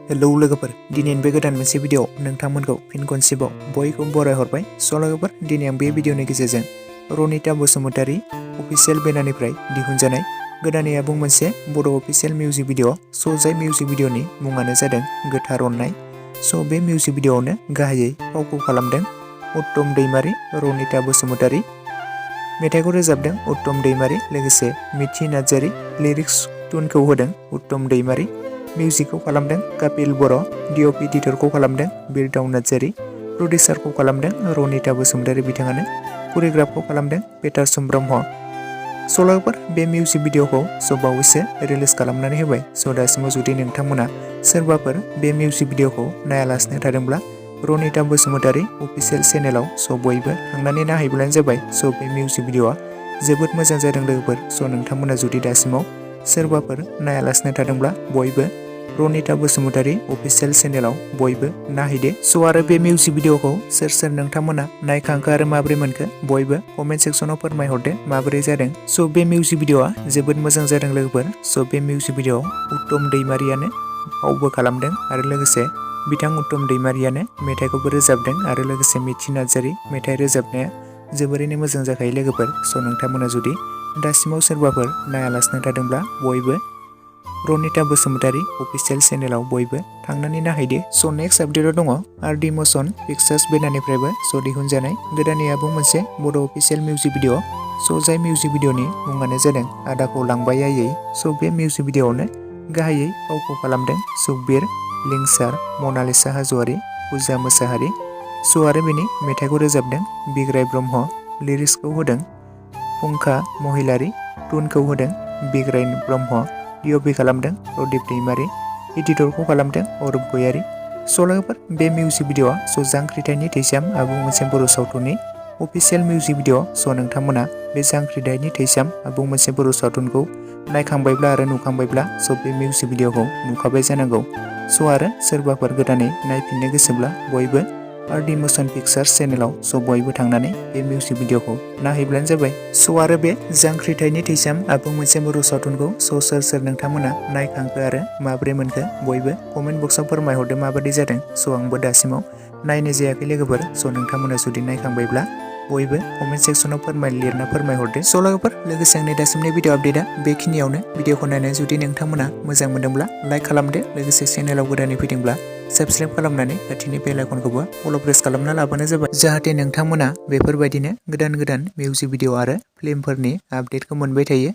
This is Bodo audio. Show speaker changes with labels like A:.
A: हेलौ लोगोफोर, दिनैनि बे गोदान मोनसे भिडिअ नोंथांमोनखौ फिन खनसेबाव बयखौबो बरायहरबाय। स' लोगोफोर, दिनै आं बे भिडिअनि गेजेरजों रनिता बसुमतारी अफिसियेल बेनारनिफ्राय दिहुनजानाय गोदानै आबुं मोनसे बर' अफिसियेल मिउजिक भिडिअ। स' जाय मिउजिक भिडिअनि मुङानो जादों गोथार अननाय। स' बे मिउजिक भिडिअआवनो गाहायै फावखौ खालामदों उत्तम दैमारी, रनिता बसुमतारी। मेथाइखौ रोजाबदों उत्तम दैमारी, लोगोसे मिथि नार्जारी। लिरिक्स टुनखौ होदों उत्तम दैमारी। मिउजिकखौ खालामदों कपिल बर'। डिअपि एडिटरखौ खालामदों बिरदाव नार्जारी। प्रडिउसारखौ खालामदों रनिता बसुमतारी बिथाङानो। करिय'ग्राफखौ खालामदों पेटारसन ब्रह्म। स' लोगोफोर, बे मिउजिक भिडिअखौ बावैसो रिलिज खालामनानै होबाय। स' दासिमाव जुदि नोंथांमोना सोरबाफोर बे मिउजिक भिडिअखौ नायालासिनो थादोंब्ला रनिता बसुमतारी अफिसियेल चेनेलाव बयबो थांनानै नायहैब्लानो जाबाय। स' बे मिउजिक भिडिअआ जोबोद मोजां जादों लोगोफोर। स' नोंथांमोना जुदि दासिमाव सोरबाफोर नायालासिनो थादोंब्ला बयबो रनिता बसुमतारी अफिसियेल चेनेलाव बयबो नायहैदो। स' आरो बे मिउजिक भिडिअखौ सोर सोर नोंथांमोना नायखांखो आरो माबोरै मोनखो बयबो कमेन्ट सेक्सनाव फोरमायहरदो माबोरै जादों। स' बे मिउजिक भिडिअआ जोबोद मोजां जादों लोगोफोर। स' बे मिउजिक भिडिअआव उत्तम दैमारियानो फावबो खालामदों आरो लोगोसे बिथां उत्तम दैमारियानो मेथाइखौबो रोजाबदों आरो लोगोसे मिथि नार्जारी मेथाइ रोजाबनाया जोबोरैनो मोजां जाखायो लोगोफोर। स' नोंथांमोना जुदि दासिमाव सोरबाफोर नायालासिनो थादोंब्ला बयबो रनिता बसुमतारी अफिसियेल चेनेलाव बयबो थांनानै नायहैदो। स' नेक्स्ट आपडेटआव दङ आरडि मसन पिक्चार्स बेनारनिफ्रायबो दिहुनजानाय गोदानै आबुं मोनसे बर' अफिसियेल मिउजिक भिडिअ। स' जाय मिउजिक भिडिअनि मुङानो जादों आदाखौ लांबाय आइयै। स' बे मिउजिक भिडिअआवनो गाहायै फावखौ खालामदों सुकबिर, लिंसार, मनालिसा हाज'वारी, पुजा मोसाहारी। स' आरो बेनि मेथाइखौ रोजाबदों बिग्राय ब्रह्म। लिरिक्सखौ होदों फुंखा महिलारी। टुनखौ होदों बिग्राय ब्रह्म। डिअपि खालामदों प्रदीप दैमारी। एडिटरखौ खालामदों अरुप गयारी। स' लोगोफोर, बे मिउजिक भिडिअआ जांख्रिथायनि थैसाम आबुं मोनसे बर' सावथुननि अफिसियेल मिउजिक भिडिअ। स' नोंथांमोना बे जांख्रिथायनि थैसाम आबुं मोनसे बर' सावथुनखौ नायखांबायब्ला आरो नुखांबायब्ला बे मिउजिक भिडिअखौ नुखाबाय जानांगौ। स' आरो सोरबाफोर गोदानै नायफिननो गोसोब्ला बयबो आरडि मसन पिक्चार्स चेनेलाव बयबो थांनानै बे मिउजिक भिडिअखौ नायहैब्लानो जाबाय। स' आरो बे जांख्रिथायनि थैसाम आबुं मोनसे बर' सावथुनखौ सोर सोर नोंथांमोना नायखांखो आरो माबोरै मोनखो बयबो कमेन्ट बक्सआव फोरमायहरदो माबायदि जादों। स' आंबो दासिमाव नायनाय जायाखै लोगोफोर। स' नोंथांमोना जुदि नायखांबायब्ला बयबो कमेन्ट सेक्सनाव लिरना फोरमायहरदो। स' लोगोफोर, लोगोसे आंनि दासिमनि भिडिअ आपडेटआ बेखिनियावनो। भिडिअखौ नायनानै जुदि नोंथांमोना मोजां मोनदोंब्ला लाइक खालामदो, लोगोसे चेनेलाव गोदानै फैदोंब्ला साबस्क्राइब खालामनानै खाथिनि बेल आइकनखौबो अल प्रेस खालामना लाबानो जाबाय, जाहाथे नोंथांमोना बेफोरबायदिनो गोदान गोदान मिउजिक भिडिअ आरो फिल्मफोरनि आपडेटखौ मोनबाय थायो।